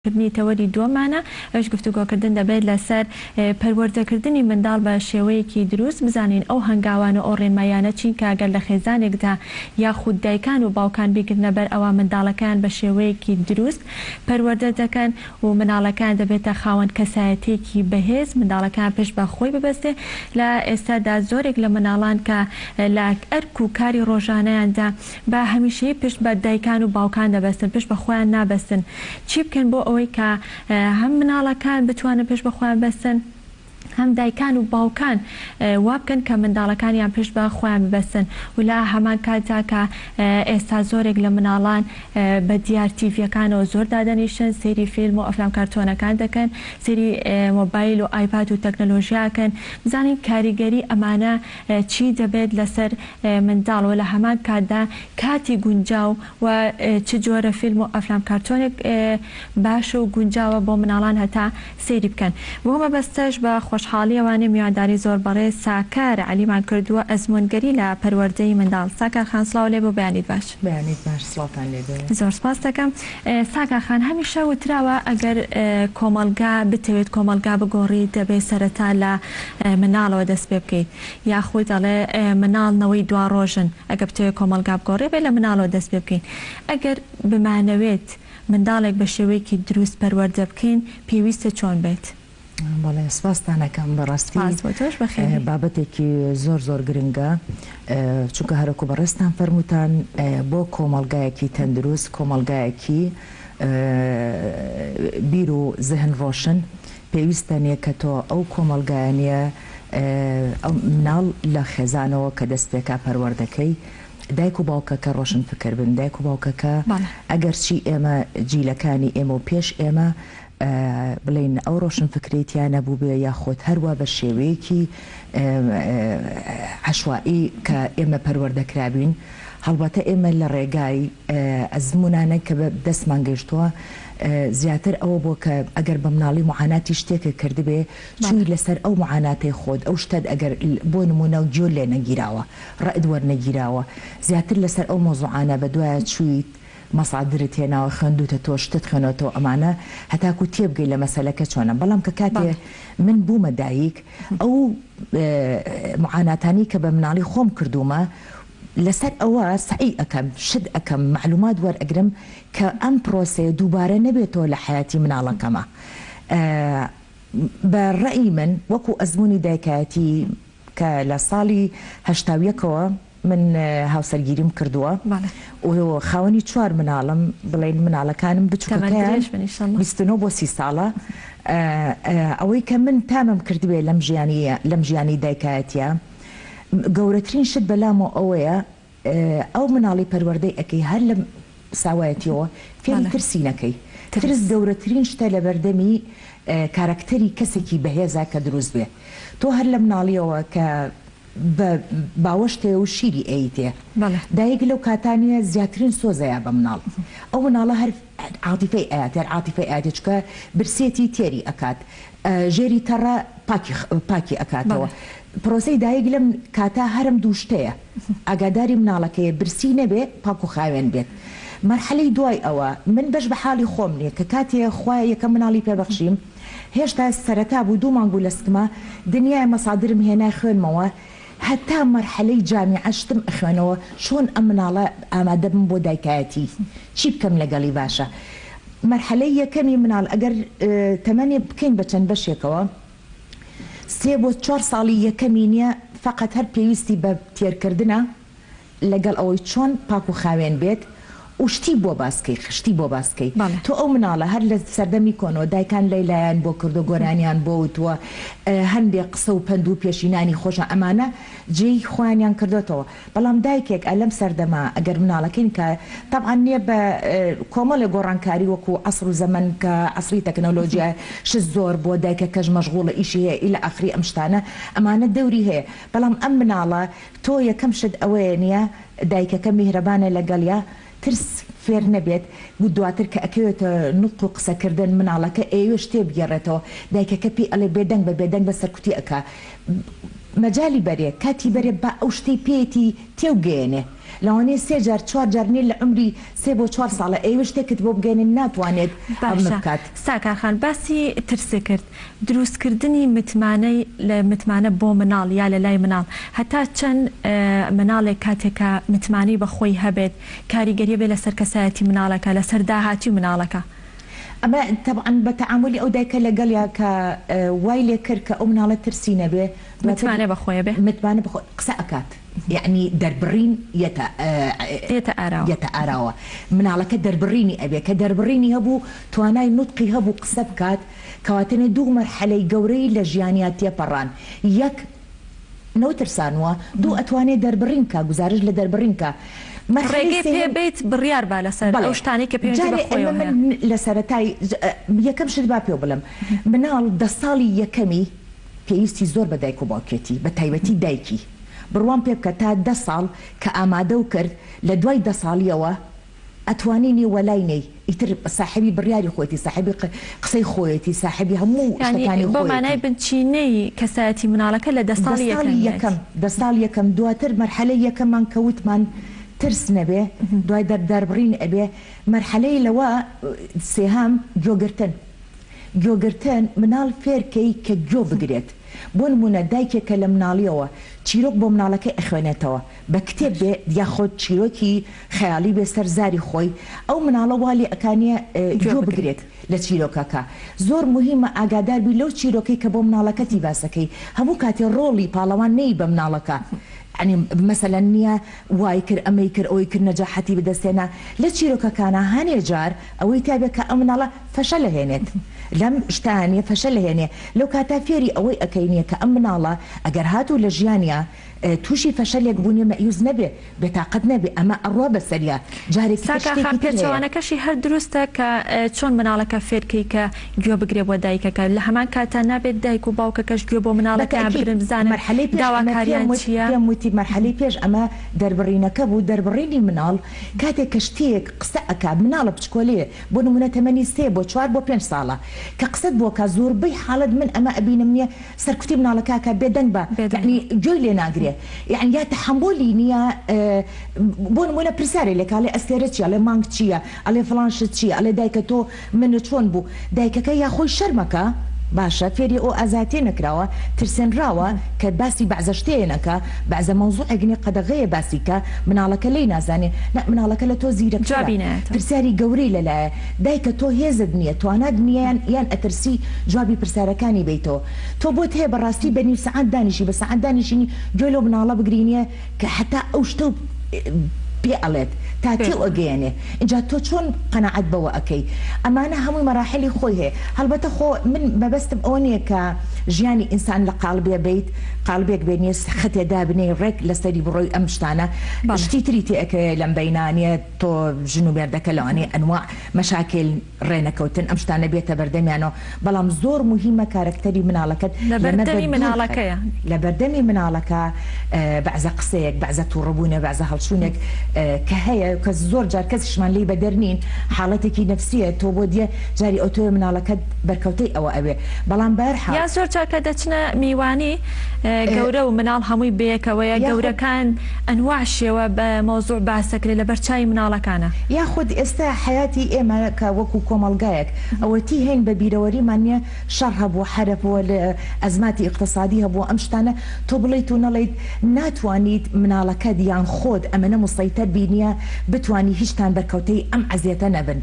کردنی تەوەری دووەمانە، ئەویش گفتوگۆکردن دەبێت لەسەر پەروەردەکردنی منداڵ بە شێوەیەکی دروست، بزانین ئەو هەنگاوان و ئەو ڕێنماییانە چین کە گەر لە خێزانێکدا یاخود دایکان و باوکان بیگرنە بەر ئەوا منداڵەکەیان بە شێوەیەکی دروست پەروەردە دەکەن و منداڵەکەیان دەبێتە خاوەن کەسایەتیەکی بەهێز، منداڵەکەیان پشت بە خۆی ببەستێ. لە ئێستادا زۆرێک لە منداڵان کە لە ئەرک و کاری ڕۆژانەیاندا بە هەمیشەیی پشت بە دایکان و باوکان دەبەستن، پشت بە خۆیان نابەستن. چی بکەن بۆ ئەوەی کە هەم مناڵەکان بتوانن پشت بە خۆیان بەستن، هەم دایکان و باوکان وا بکەن کە منداڵەکانیان پشت بە خۆیان ببەستن و لە هەمان کاتدا کە ئێستا زۆرێک لە مناڵان بە دیار تیڤیەکانەوە زۆر دادەنیشن سەیری فیلم و ئەفلام کارتۆنەکان دەکەن، سەیری مۆبایل و ئایپاد و تەکنەلۆژیا ئەکەن، بزانین کاریگەری ئەمانە چی دەبێت لەسەر منداڵ و لە هەمان کاتدا کاتی گونجاو و چ جۆرە فیلم و ئەفلام کارتۆنێک باشە و گونجاوە بۆ مناڵان هەتا سەیری بکەن. بۆ مەبەستەش بە خۆشحاڵیەوانێ میوانداری زۆر بەڕێز ساکار عەلیمان کردووە ئەزموونگەری لە پەروەردەی منداڵ. ساکار خان سڵاو لێ بۆ بەیانیت باش. بەیانیت باش سڵاوتان لێ بێ. زۆر سپاست دەکەم. ساکار خان هەمیشە وتراوە ئەگەر کۆمەڵگا بتەوێت کۆمەڵگا بگۆڕیت دەبێت سەرەتا لە مناڵەوە دەست پێ بکەیت یاخود ئەڵێ مناڵ نەوەی دواڕۆژن ئەگەر بتەوێت کۆمەڵگا بگۆڕی ئەبێت لە مناڵەوە دەست پێ بکەین ئەگەر بمانەوێت منداڵێک بە شێوەیەکی دروست پەروەردە بکەین پێویستە چۆن بێت؟ بەڵێ سپاستان ئەکەم بەڕاستی سپاس بۆ تۆش بەخێربێی. بابەتێکی زۆر زۆر گرنگە چونکە هەرەکو بەڕێزتان فەرمووتان بۆ کۆمەڵگایەکی تەندروست کۆمەڵگایەکی بیر و زهن ڕۆشن پێویستە نیە کە تۆ ئەو کۆمەڵگایە نیە ئەو مناڵ لە خێزانەوە کە دەست پێکا پەروەردەکەی دایک و باوکەکە ڕۆشن فکر بن دایک و باوکەکە ئەگەرچی ئێمە جیلەکانی ئێمە و پێش ئێمە بڵێین ئەو ڕۆشن فکرەی تیا نەبووبێ یاخود هەروا بە شێوەیەکی عەشوائی کە ئێمە پەروەردە کرابین هەڵبەتە ئێمە لە ڕێگای ئەزموونانە کە بە دەستمان گەیشتووە زیاتر ئەوە بووە کە ئەگەر بە مناڵی موعاناتی شتێکت کردبێ چووی لەسەر ئەو موعاناتەی خۆت ئەو شتەت ئەگەر بۆ نموونە گوێت لێ نەگیراوە ڕەئت وەرنەگیراوە زیاتر لەسەر ئەو مەوزوعانە بە دوایە چوویت مەسادرت هێناوە خوێندووتەتەوە شتت خوێنۆتەوە ئەمانە هەتاکوو تێبگەی لە مەسەلەکە چۆنە بەڵام کە کاتێ من بوومە دایک ئەو موعاناتانەی کە بە مناڵی خۆم کردوومە لەسەر ئەوە سەعی ئەکەم شت ئەکەم مەعلومات وەرئەگرم کە ئەم پرۆسەیە دووبارە نەبێتەوە لە حەیاتی مناڵەکەما بە ڕەئی من وەکو ئەزموونی دایکایەتی کە لە ساڵی 81 ەوە من هاوسەرگیریم کردووە و خاوەنی چوار مناڵم بڵێین مناڵەکانم بچوکەکەیان 29 بۆ 30 ساڵە ئەوەی کە من تامم کردبێ لەم ژیانی لەم ژیانی دایکایەتیە گەورەترین شت بەلامەوە ئەوەیە ئەو مناڵی پەروەردەی ئەکەی هەر لە ساوایەتیەوە فێری ترسی نەکەی ترس گەورەترین شتە لەبەردەمی کارەکتەری کەسێکی بەهێزە کە دروست بێ تۆ هەر لە مناڵیەوە کە بە باوەشتێ و شیری ئەیتێ دایک لەو کاتانە زیاترین سۆزەیە بە مناڵ ئەو مناڵە هەر عاتیفەی ئەیاتێ هەر عاتیفەی ئەیاتێ چونکە برسێتی تێری ئەکات ژێری تەڕە پاکی پاکی ئەکاتەوە پرۆسەی دایک لەم کاتە هەرم دوو شتەیە ئاگاداری مناڵەکەیە برسی نەبێ پاک و خاوێن بێت مەرحەلەی دوای ئەوە من بەش بە حاڵی خۆم نیە کە کاتێ خوا یەکەم مناڵی پێ بەخشیم هێشتا سەرەتا بوو دوو مانگ بوو لە سکما دنیای مەسادرم هێنا خوێنمەوە هەتا مەرحەلەی جامیعە شتم ئەخوێنەوە چۆن ئەم مناڵە ئامادە بم بۆ دایکایەتی چی بکەم لەگەڵی باشە مەرحەلەی یەکەمی مناڵ ئەگەر تەمەنێ بکەین بە چەند بەشێکەوە سێ بۆ چوار ساڵی یەکەمی نیە فەقەت هەر پێویستی بە تێرکردنە لەگەڵ ئەوەی چۆن پاک و خاوێن بێت و شتی بۆ باس کەی شتی بۆ باس کەی تۆ ئەو مناڵە هەر لە سەردەمی کۆنەوە دایکان لەیلایان بۆ کردوە گۆرانیان بۆ وتوە هەندێ قسە و پەند و پێشینانی خۆشە ئەمانە جێی خۆیانیان کردۆتەوە بەڵام دایکێک ئە لەم سەردەمە ئەگەر مناڵەکەین کە تەبعەن نیە بە کۆمەڵێ گۆڕانکاری وەکو عەسر و زەمەن کە عەسری تەکنەلۆجیایە شت زۆر بووە دایکەکەش مەشغوڵە ئیشی هەیە ئیلا ئاخری ئەم شتانە ئەمانە دەوری هەیە بەڵام ئەم مناڵە تۆ یەکەم شت ئەوەیە نیە دایکەکە میهرەبانە لەگەڵیا ترس فێر نەبێت و دواتر کە ئەکەوێتە نوتق و قسە کردن مناڵەکە ئەیەوێ شتێ بگێڕێتەوە دایکەکە پێی ئەڵێ بێدەنگ بە بێدەنگ بە سەرکوتی ئەکا مەجالی بەرێ کاتی بەرێ با ئەو شتەی پێیەتی تێو گەیەنێ. لەوانەیە سێ جار چوار جار نیە لە عومری سێ بۆ چوار ساڵە ئەیەوێ شتێکت بۆ بگەیەنێ ناتوانێت ئەمە باشە بکات. ساکار خان باسی ترست کرد دروست کردنی متمانەی لە متمانە بۆ مناڵ یا لە لای مناڵ هەتا چەند مناڵێک کاتێک کە متمانەی بە خۆی هەبێت کاریگەریە بێ لەسەر کەسایەتی مناڵەکە لەسەر داهاتوی مناڵەکە. ئەمە تەبعەن بە تەعامولی ئەو دایکە لەگەڵیا کە وای لێ کرد کە ئەو مناڵە ترسی نەبێ دواتر متمانە بە خۆی ئەبێ. متمانە بە خۆی قسە ئەکات یەعنی دەربڕین یەتە یەتە ئاراوە. یەتە ئاراوە مناڵەکە دەربڕینی ئەبێ کە دەربڕینی هەبوو توانای نوتقی هەبوو قسە بکات کەواتەنێ دوو مەرحەلەی گەورەی لە ژیانیا تێپەڕان یەک نەوترسانوە دوو ئەتوانێ دەربڕین کا گوزارش لە دەربڕین کا مەرحەلەی ڕێگەی پێ سێیەم بەیت بڕیار با لەسەر بەڵێ ئەو شتانەی کە پەیوەندی بە جارێ ئەمە خۆیەوە من هەیە. لە سەرەتای یەکەم شت با پێو بڵێم مناڵ دە ساڵی یەکەمی پێویستی زۆر بە دایک و باوکێتی بە تایبەتی دایکی بڕوام پێ بکە تا دە ساڵ کە ئامادەو کرد لە دوای دە ساڵیەوە ئەتوانی نی وەلای نێی ئیتر ساحێبی بڕیاری خۆیەتی ساحێبی قسەی خۆیەتی ساحێبی هەموو یانی شتەکانی بەو مانای خۆیەتی. بنچینەی کەسایەتی مناڵەکە لە دە دە ساڵی ساڵی یەکەمیەتی. یەکەم دە ساڵ یەکەم دواتر مەرحەلەی یەکەمان کە وتمان ترس نەبێ دوای دەر دەربڕین ئەبێ مەرحەلەی لەوە سێهەم گۆگرتن گۆگرتن مناڵ فێرکەی کە گۆ بگرێت بۆ نمونە دایکێک کە لە مناڵیەوە چیرۆک بۆ مناڵەکەی ئەخوێنێتەوە بە کتێب بێ یاخۆد چیرۆکی خەیاڵی بێ سەر زاری خۆی ئەو مناڵە وا لێ ئەکا نیە گوێ گۆ بگرێت. بگرێت لە چیرۆکەکە زۆر موهیمە ئاگادار بی لەو چیرۆکەی کە بۆ مناڵەکەتی باسەکەی هەموو کاتێ ڕۆڵی پاڵەوان نەیی بە مناڵەکە یانی مەسەلەن نیە وای کرد ئەمەی کرد ئەوەی کرد نەجاحەتی بەدەست هێنا لە چیرۆکەکانا هەنێ جار ئەوەی تیا بێ کە ئەم مناڵە فەشەل ئەهێنێت لەم شتە نیە فەشەل ئەهێنێ لەو کاتە فێری ئەوەی ئەکەی نیە کە ئەم مناڵە ئەگەر هاتوو لە ژیانیا تووشی فەشەلێک بوو نیە مەئیوس نەبێ بێتاقەت نەبێ ئەمە ئەڕوا بەسەریا جارێکی تر ساکار خان شتێکی تر هەیە. پێچەوانەکەشی هەر دروستە کە چۆن مناڵەکە فێرکەی کە گوێ بگرێ بۆ دایکەکە لە هەمان کاتا نابێت دایک و باوکەکەش گوێ بۆ مناڵەکەیان بەتەئکید بگرن بزانن مەرحەلەی پێش ئەمە پێم داواکاریان وت چیە؟ پێم وتی مەرحەلەی پێش ئەمە دەربڕینەکە بوو دەربڕینی مناڵ کاتێک کە شتێک قسە ئەکا مناڵە بچکۆلەیە بۆ نمونە تەمەنی سێ بۆ چوار بۆ پێنج ساڵە کە قسەت بۆ کا زۆربەی حاڵەت من ئەمە ئەبینم نیە سەرکوتی مناڵەکە ئەکا بێدەنگ بە بێدەنگ یەعنی بە. گوێی لێ ناگرێ یەعنی یا تەحەمولی نیە بۆ نمونە پرسیارێ لێ کا ئەڵێ ئەستێرە چیە ئەڵێ مانگ چیە ئەڵێ فڵان شت چیە ئەڵێ دایکە تۆ منت چۆن بوو دایکەکە یا خۆی شەرمەکا باشە فێری ئەو ئازایەتیە نەکراوە ترسێنراوە کە باسی بەعزە شتێ نەکا بەعزە مەوزوعێک نیە قەدەغەیە باسی کا مناڵەکە لێی نازانێ نا مناڵەکە لە تۆ زیرەکترە جوابی نایەتەوە. پرسیاری گەورەی لەلایە دایکە تۆ هێزت نیە توانات نیە یان یان ئەترسی جوابی پرسیارەکانی بەیتەوە تۆ بۆت هەیە بەڕاستی بە نیو سەعات دانیشی بە سەعات دانیشینی گوێ لەو مناڵە بگری نیە کە هەتا ئەو شتە پێ ئەڵێت تا تێو ئەگەیەنێ ئینجا تۆ چۆن قەناعەت بەوە ئەکەی ئەمانە هەمووی مەراحیلی خۆی هەیە هەڵبەتە خۆ من مەبەستم ئەوە نیە کە ژیانی ئینسان لە قاڵبێ بەیت قاڵبێک بێ نیە خەتێ دابنێی ڕێک لەسەری بڕۆی ئەم شتانە شتی تری تێ ئەکەوێ لەم بەینا نیە تۆ ژن و مێردەکە لەوانەیە ئەنواع مەشاکیل ڕێنەکەوتن ئەم شتانە بێتە بەردەمیانەوە بەڵام زۆر موهیمە کارەکتەری مناڵەکەت لەمە لەبەردەمی بەدوور خەی مناڵەکەیە. لەبەردەمی مناڵەکە بەعزە قسەیەک بەعزە توڕەبوونێ بەعزە هەڵچوونێک کە هەیە کە زۆر جار کەسیشمان لێی بەدەر نین حاڵەتێکی نەفسیە تۆ بۆت یە جاری ئەوتۆیە مناڵەکەت بەرکەوتەی ئەوە ئەبێ بەڵام بەهەرحاڵ. یان زۆر جار کە دەچنە میوانی گەورە و مناڵ هەمووی بەیەکەوەیە یاخود. گەورەکان ئەنواع شێوە بە مەوزوع باس دەکرێت لەبەر چاوی مناڵەکانە. یاخود ئێستا حەیاتی ئێمە کە وەکو کۆمەڵگایەک ئەوەتی هەین بە بیرەوەریمان نیە شەڕ هەبووە حەرب هەبووە ئەزماتی ئیقتسادی هەبووە ئەم شتانە تۆ بڵێیت و نەڵێیت ناتوانیت مناڵەکەت یان خۆت ئەمەنە موسەیتەر بی نیە بتوانی هیچتان بەرکەوتەی ئەم عەزێتە نەبن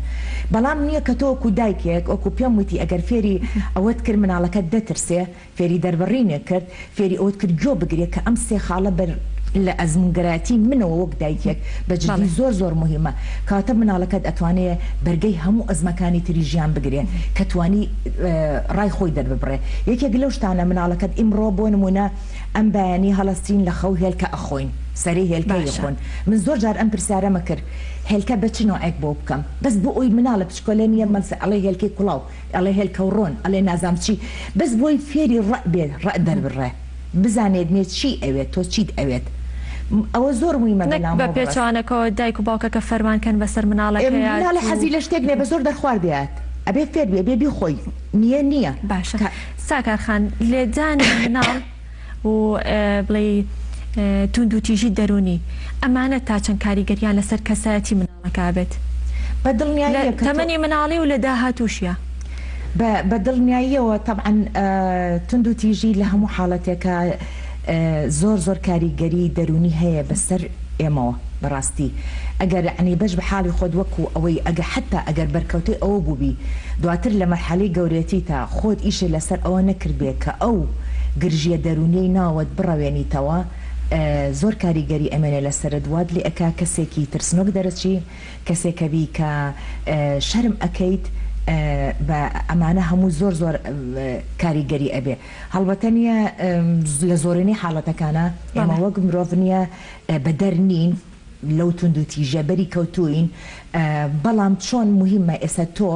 بەڵام نیە کە تۆ وەکو دایکێک وەکو پێم وتی ئەگەر فێری ئەوەت کرد مناڵەکەت دەترسێ فێری دەربڕینێک کرد، فێری ئەوەت کرد گۆ بگرێ کە ئەم سێ خاڵە بەر لە ئەزموونگەرایەتی منەوە وەک دایکێک بە جدی زۆر زۆر موهیمە کەواتە مناڵەکەت ئەتوانێ بەرگەی هەموو ئەزمەکانی تری ژیان بگرێ کە توانی ڕای خۆی دەرببڕێ یەکێک لەو شتانە مناڵەکەت ئیمڕۆ بۆ نموونە ئەم بەیانی هەڵەستین لە خەو هێلکە ئەخۆین سەرەی هێلکە یخۆن من زۆر جار ئەم پرسیارەمە کرد هێلکە بە چ نەوعێک بۆ بکەم بەس بۆ ئەوی مناڵە بچکۆلە نیە مەسە ئەڵێ هێلکەی کوڵاو ئەڵێ هێلکەو ڕۆن ئەڵێ نازام چی بەس بۆی فێری ڕەئ بێت ڕەئ دەربڕێ بزانێت نێ چی ئەوێت تۆ چیت ئەوێت ئەوە زۆر مویمە نەک بە بەلامەوە بەڕاست. پێچەوانەکەوە دایک و باوکەکە فەرمان کەن بەسەر مناڵەکەیا مناڵە تو. حەزی لە شتێک نێ بە زۆر دەرخوارد دەیات ئەبێ فێر بی ئەبێ بیخۆی نیە نیە باشە کە. ساکار خان لێدانی مناڵ و بڵێی. توندوتیژی دەروونی، ئەمانە تا چەند کاریگەریان لەسەر کەسایەتی منداڵەکە ئەبێت بە لە دڵنیاییە کە تۆ. تەمەنی مناڵی و لە داهاتووشیا؟ بە بە دڵنیاییەوە تەبعەن توندوتیژی لە هەموو حاڵەتێکا زۆر زۆر کاریگەری دەروونی هەیە بەسەر ئێمەوە بەڕاستی ئەگەر یەعنی بەش بە حاڵی خۆت وەکو ئەوەی ئەگە حەتا ئەگەر بەرکەوتەی ئەوە بووبی دواتر لە مەرحەلەی گەورەیەتیتا خۆت ئیشت لەسەر ئەوە نەکردبێ کە ئەو گرژیە دەروونیەی ناوت بڕەوێنیتەوە زۆر کاریگەری ئەمێنێ لەسەرت وات لێ ئەکا کەسێکی ترسنۆک دەرەچی کەسێکە بی کە شەرم ئەکەیت بە ئەمانە هەموو زۆر زۆر کاریگەری ئەبێ هەڵبەتە نیە لە زۆرینەی حاڵەتەکانا ئێمە وەک مرۆڤ نیە بەدەر نین لەو توندوتیژیە بەری کەوتوین بەڵام چۆن موهیمە ئێستا تۆ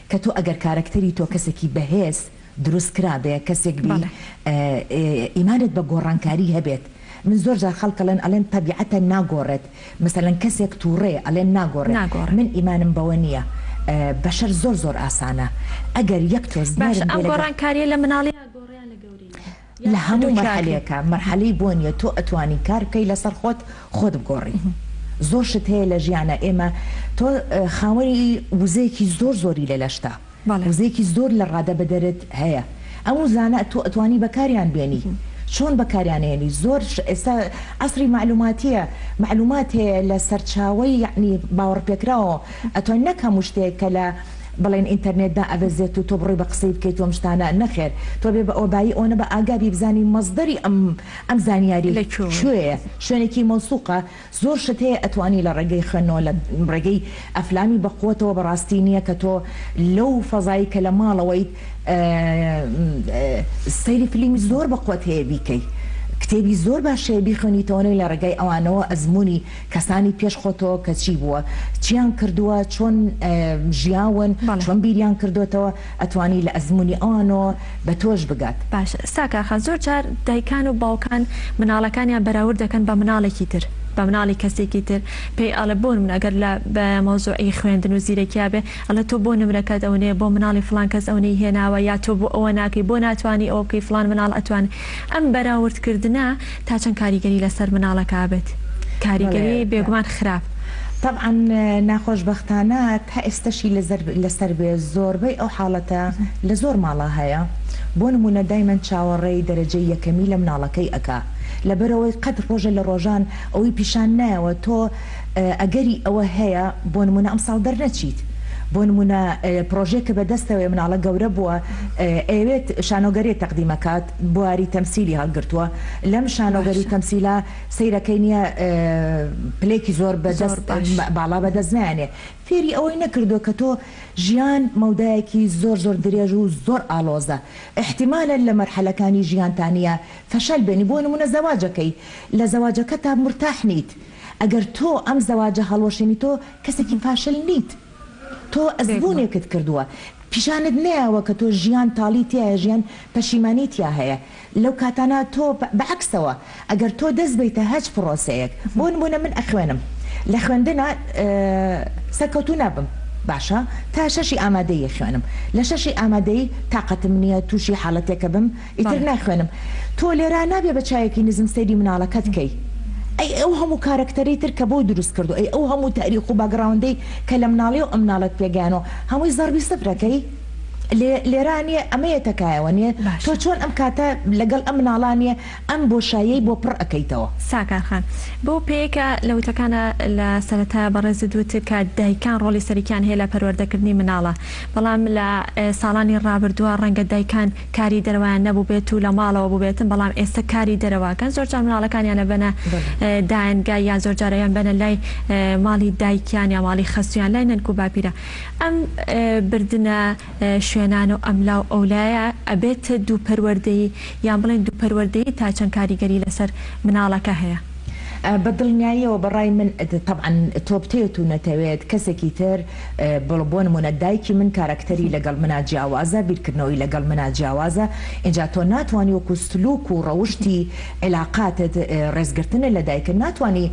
کە تۆ ئەگەر کارەکتەری تۆ کەسێکی بەهێز دروست کرابێ کەسێک بی ئیمانت بە گۆڕانکاری هەبێت من زۆر جار خەڵک ئەڵێن ئەڵێن تەبیعەتە ناگۆڕێت مەسەلەن کەسێک توڕەیە ئەڵێن ناگۆڕێت من ئیمانم بەوە نیە بەشەر زۆر زۆر ئاسانە ئەگەر یەک تۆز باشە نەرم ئەم بێ لەگەڵ گۆڕانکاریە لە مناڵیا گۆڕێ یان لە گەورەییا؟ یان لە هەموو هەردووکیا ئەکرێ؟ مەرحەلەیەکا مەرحەلەی بۆ نیە تۆ ئەتوانی کار بکەی لەسەر خۆت خۆت بگۆڕی زۆر شت هەیە لە ژیانا ئێمە تۆ خاوەنی وزەیەکی زۆر زۆری لە لەشتا وزەیەکی زۆر لە ڕادە بەدەرت هەیە ئەم وزانە تۆ ئەتوانی بەکاریان بێنی چۆن بەکاریان ئەهێنی زۆر ئێستا عەسری مەعلوماتیە مەعلومات هەیە لە سەرچاوەی یەعنی باوەڕپێکراوەوە ئەتوانی نەک هەموو شتێک کە لە بڵێن ئینتەرنێت دائەبەزێت و تۆ بڕۆی بە قسەی بکەیت و ئەم شتانە نەخێر تۆ بێ بە ئۆبایی ئەوەنە بە ئاگا بی بزانی مەسدەری ئەم ئەم زانیاریە لە کوێوەیە؟ کوێیە شوێنێکی مەوسوقە زۆر شت هەیە ئەتوانی لە ڕێگەی خوێندنەوە لە ڕێگەی ئەفلامی بەقوەتەوە بەڕاستی نیە کە تۆ لەو فەزای کە لە ماڵەوەیت سەیری فلیمی زۆر بەقوەت هەیە بیکەی کتێبی زۆر باش هەیە بیخوێنیتەوە نەی لە ڕێگای ئەوانەوە ئەزموونی کەسانی پێش خۆتەوە کە چی بووە چیان کردووە چۆن ژیاون چۆن بیریان کردۆتەوە ئەتوانی لە ئەزموونی ئەوانەوە بە تۆش بگات. باشە ساکار خان زۆر جار دایکان و باوکان مناڵەکانیان بەراورد دەکەن بە مناڵێکی تر بە مناڵی کەسێکی تر پێی ئەڵێ بۆ نمونە ئەگەر لە بە مەوزوعی خوێندن و زیرەکیا بێ ئەڵێ تۆ بۆ نمرەکەت ئەونەیە بۆ مناڵی فڵان کەس ئەونەی هێناوە یا تۆ بۆ ئەوە ناکەی بۆ ناتوانی ئەوە بکەی فڵان مناڵ ئەتوانێ ئەم بەراورد کردنە تا چەند کاریگەری لەسەر مناڵەکە ئەبێت کاریگەری بێگومان خراپ. تەبعەن ناخۆشبەختانە تا ئێستەشی لەسەر بێ زۆربەی ئەو حاڵەتە لە زۆر ماڵا هەیە بۆ نمونە دایمەن چاوەڕێی دەرەجەی یەکەمی لە مناڵەکەی ئەکا لەبەرئەوەی قەت ڕۆژێ لە ڕۆژان ئەوەی پیشان نایەوە تۆ ئەگەری ئەوە هەیە بۆ نمونە ئەمساڵ دەرنەچیت بۆ نمونە پڕۆژەیەکە بەدەستەوەیە مناڵە گەورە بووە ئەیەوێت شانۆگەریە تەقدیم ئەکات بواری تەمسیلی هەڵگرتووە لەم شانۆگەری و تەمسیلە سەیرەکەی نیە پلەیەکی زۆر بەدەست باڵا بەدەست نایەنێ فێری ئەوەی نەکردووە کە تۆ ژیان مەودایەکی زۆر زۆر درێژ و زۆر ئاڵۆزە ئیحتیمالە لە مەرحەلەکانی ژیانتا نیە فەشەل بێنی بۆ نمونە زەواجەکەی لە زەواجەکەتا مورتاح نیت ئەگەر تۆ ئەم زەواجە هەڵوەشێنی تۆ کەسێکی فاشل نیت تۆ ئەزموونێکت کردووە پیشانت نەیاوە کە تۆ ژیان تاڵی تیایە ژیان پەشیمانی تیا هەیە لەو کاتانە تۆ بە عەکسەوە ئەگەر تۆ دەست بەیتە هەچ پڕۆسەیەک بۆ نموونە من ئەخوێنم لە خوێندنا سەرکەوتوو نابم باشە تا شەشی ئامادەیی ئەخوێنم لە شەشی ئامادەیی تاقەتم نییە تووشی حاڵەتێکە بم ئیتر ناخوێنم تۆ لێرا نابێ بە چاوێکی نزم سەیری مناڵەکەت کەی ئەی ئەو هەموو کارەکتەرەی تر کە بۆو دروست کردوە ئەی ئەو هەموو تاریخ و باگڕاوندەی کە لە مناڵیەو ئەم مناڵەت پێگەیانوە هەمووی زەڕبی سفرەکەی لێ لێرا نیە ئەمە یەتە کایەوە نیە تۆ چۆن ئەم کاتە لەگەڵ ئەم مناڵا نیە ئەم بۆشاییەی بۆ پڕ ئەکەیتەوە. ساکار خان، بەو پێیەی کە لە وتەکانا لە سەرەتایا بەڕێزت وتت کە دایکان ڕۆڵی سەرەکیان هەیە لە پەروەردەکردنی مناڵا، بەڵام لە ساڵانی ڕابردووا ڕەنگە دایکان کاری دەرەوەیان نەبووبێت و لە ماڵەوە بووبێتن، بەڵام ئێستە کاری دەرەوە ئەکەن، زۆرجار مناڵەکانیان ئەبەنە دایەنگا یان زۆرجار ئەیانبەنە لای ماڵی دایکیان یا ماڵی خەسوویان لای نەنک و باپیرە. ئەم بردنە شوێنانە و ئەملا و ئەولایە ئەبێتە دوو پەروەردەیی یان بڵێین دوو پەروەردەیی تا چەند کاریگەری لەسەر مناڵەکە هەیە؟ بە دڵنیاییەوە بە ڕای من تەبعەن تۆ بتەوێت و نەتەوێت کەسێکی تر بڵ بۆ نموونە دایکی من کارەکتەری لەگەڵ منا جیاوازە بیرکردنەوەی لەگەڵ منا جیاوازە ئینجا تۆ ناتوانی وەکو سلوک و ڕەوشتی عیلاقاتت ڕێزگرتنت لە دایکت ناتوانی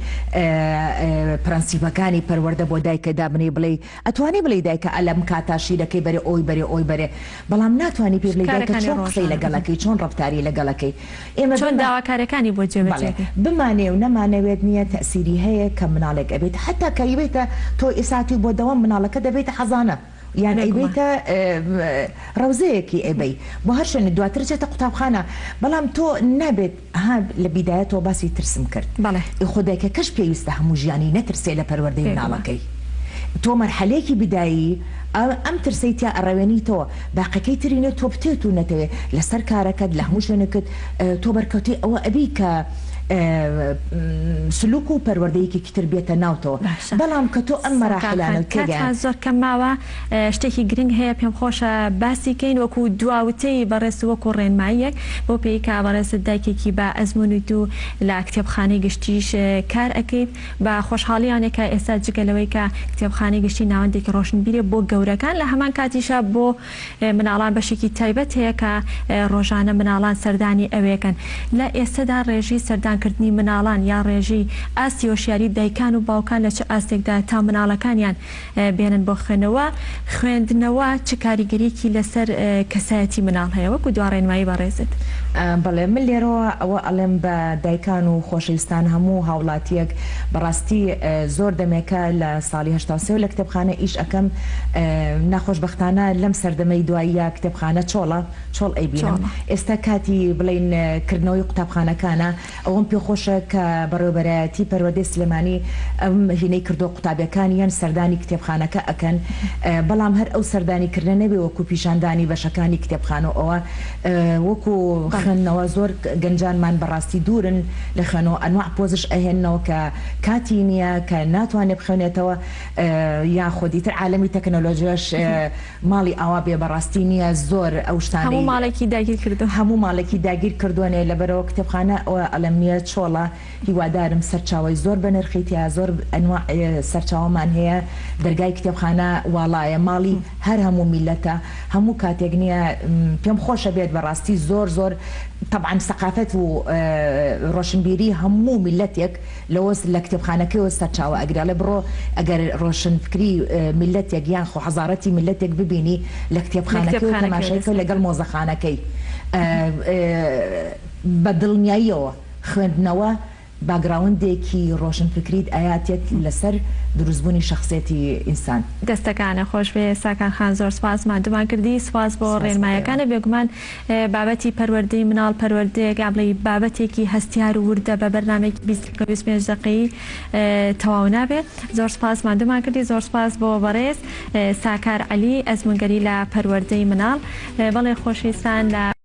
پرەنسیپەکانی پەروەردە بۆ دایکت دابنێی بڵێی ئەتوانی بڵێی دایکە ئە لەم کاتا شیرەکەی بەرێ ئۆی بەرێ ئۆی بەرێ بەڵام ناتوانی پێی بڵێی دایکە کارەکانی چۆن قسەی ڕۆژانە. لەگەڵ ئەکەی چۆن ڕەفتاری لەگەڵ ئەکەی ئێمە چۆن بما داواکاریەکانی بۆ جێبەجێ بەڵێ ئەکەی. بمانەوێ و نەمانەوێت نیە تەئسیری هەیە کە مناڵێک ئەبێت حەتا کە ئەیبەیتە تۆ ئیساتی بۆ دەوام مناڵەکەت ئەبەیتە حەزانە یان بێگومان. ئەیبەیتە ڕەوزەیەکی ئەبەی بۆ هەر شوێنێ دواتر ئەچێتە قوتابخانە بەڵام تۆ نابێت ها لە بیدایەتەوە باسی ترسم کرد بەڵێ. ئی خۆ دایکەکەش پێویستە هەموو ژیانی نەترسێ لە پەروەردەی بێگومان. مناڵەکەی تۆ مەرحەلەیەکی بدایی ئە ئەم ترسەی تیا ئەڕەوێنیتەوە باقەکەی تری نێ تۆ بتێت و نەتەوێ لەسەر کارەکەت لە هەموو شوێنێکت تۆ بەرکەوتەی ئەوە ئەبی کە سلوک و پەروەردەیەکێکی تر بێتە ناوتەوە باشە بەڵام کە تۆ ئەم ساکار خان مەراحیلانەو کاتمان تێگەیان. زۆر کەم ماوە شتێکی گرنگ هەیە پێم خۆشە باسی کەین وەکو دوا وتەی بەڕێزت وەکو ڕێنماییەک بەو پێی کە بەڕێزت دایکێکی بە ئەزموونیت و لە کتێبخانەی گشتیش کار ئەکەیت بە خۆشحاڵیانێ کە ئێستا جگە لەوەی کە کتێبخانەی گشتی ناوەندێکی ڕۆشنبیرە بۆ گەورەکان لە هەمان کاتیشا بۆ مناڵان بەشێکی تایبەت هەیە کە ڕۆژانە مناڵان سەردانی ئەوێکەن. لە ئێستەدا ڕێژەی سەردانکردنی مناڵان یا ڕێژەی ئاستی هۆشیاری دایکان و باوکان لە چ ئاستێکدایە تا مناڵەکانیان بێنن بۆ خوێندنەوە؟ خوێندنەوە چ کاریگەریەکی لەسەر کەسایەتی مناڵ هەیە؟ وەکو دوا ڕێنمایی بەڕێزت. بەڵێ من لێرەوە ئەوە ئەڵێم بە دایکان و خۆشەویستان هەموو هاوڵاتیەک بەڕاستی زۆر دەمێکە لە ساڵی 83 وە لە کتێبخانە ئیش ئەکەم ناخۆشبەختانە لەم سەردەمەی دواییە کتێبخانە چۆڵە چۆڵ ئەیبینم چۆڵە. ئێستا کاتی بڵێین کردنەوەی قوتابخانەکانە ئەوەم پێ خۆشە کە بەڕێوەبەرایەتی پەروەردەی سلێمانی ئەم هینەی کردووە قوتابیەکان یەن سەردانی کتێبخانەکە ئەکەن بەڵام هەر ئەو سەردانی کردنە نەبێ وەکو پیشاندانی بەشەکانی کتێبخانە و ئەوە وەکو خوێندنەوە زۆر گەنجانمان بەڕاستی دوورن لە خوێنەوە ئەنواع پۆزش ئەهێننەوە کە کاتی نییە کە ناتوانێ بخوێنێتەوە یاخود ئیتر عالەمی تەکنەلۆجیاش ماڵی ئاوا بێ بەڕاستی نییە زۆر ئەو شتانەی هەموو ماڵێکی داگیر کردووە. هەموو ماڵێکی داگیر کردووە نێ لەبەرئەوە کتێبخانە ئەوە ئەڵێم نییە چۆڵە هیوادارم سەرچاوەی زۆر بەنرخی تیایە زۆر ئەنواع سەرچاوەمان هەیە دەرگای کتێبخانە واڵایە ماڵی هەر هەموو میللەتە هەموو کاتێک نییە پێم خۆشە بێت بەڕاستی زۆر زۆر تەبعەن سەقافەت و ڕۆشنبیری هەموو میللەتێک لەوە لە کتێبخانەکەیەوە سەرچاوە ئەگرێ ئەڵێ بڕۆ ئەگەر ڕۆشنفکری میللەتێک یان خۆ حەزارەتی میللەتێک ببینی لە لە کتێبخانەکەیەوە کتێبخانەکەیەوە تەماشای دەست کە پێ لەگەڵ بکە. مۆزەخانەکەی بە دڵنیاییەوە خوێندنەوە باگراوندێکی ڕۆشنفکریت ئەیاتێت لەسەر دروستبوونی شەخسیەتی ئینسان. دەستەکانت خۆشبێ ساکار خان زۆر سوپاس ماندوومان کردی سوپاس بۆ سوپاس بۆ ئێوە. ڕێنمایەکانت بێگومان بابەتی پەروەردەی مناڵ پەروەردەیەک یا بڵێی بابەتێکی هەستیار و وردە بە بەرنامەیەکی 20 دەقیقە 25 دەقیقەیی تەواو نابێ زۆر سوپاس ماندوومان کردی زۆر سوپاس بۆ بەڕێز ساکار عەلی ئەزموونگەری لە پەروەردەی مناڵ بەڵێ خۆشەویستان لە.